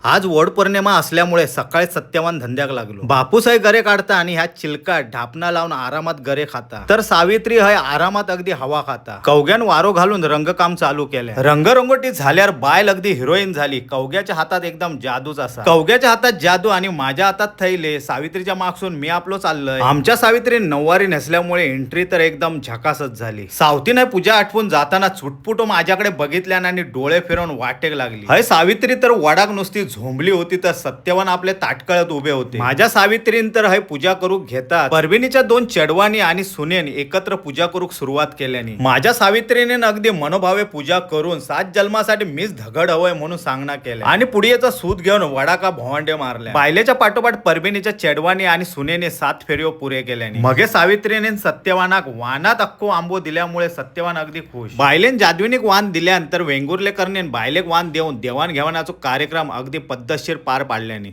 आज वड पौर्णिमा असल्यामुळे सकाळी सत्यवान धंद्याक लागलो. बापूसाहेब गरे काढता आणि ह्या चिलका ढापणा लावून आरामात गरे खाता, तर सावित्री हय आरामात अगदी हवा खाता. कवग्यान वारो घालून रंगकाम चालू केले. रंगरंगोटी झाल्यावर बायल अगदी हिरोईन झाली. कवग्याच्या हातात एकदम जादूच असा. कवग्याच्या हातात जादू आणि माझ्या हातात थैले. सावित्रीच्या मागसून मी आपलो चाललोय. आमच्या सावित्री नऊवारी नेसल्यामुळे एंट्री तर एकदम झकासच झाली. सावतीने पूजा आठवून जाताना चुटपुटो माझ्याकडे बघितल्यानं आणि डोळे फिरवून वाटेक लागली. हय सावित्री तर वडाक नुसती झोंबली होती, तर सत्यवान आपले ताटकळत उभे होते. माझ्या सावित्रीन तर हय पूजा करू घेतात परभिनीच्या दोन चेडवानी आणि सुनेन एकत्र पूजा करूक सुरुवात केल्याने माझ्या सावित्रीने अगदी मनोभावे पूजा करून 7 जन्मासाठी मीच धगड हवंय म्हणून सांगणा केल्या आणि पुडियाचा सूत घेऊन वडाका भोवांडे मारल्या. बायलेच्या पाठोपाठ परभिनीच्या चेडवानी आणि सुनेने 7 फेऱ्यो पुरे केल्याने मगे सावित्रीने सत्यवानाक वानात अक्को आंबो दिल्यामुळे सत्यवान अगदी खुश. बायलेन जादवीनिक वान दिल्यानंतर वेंगुर्लेकरने बायलेक वान देऊन देवाणघेवाणाचा कार्यक्रम अगदी पद्धतशीर पार पाडल्याने.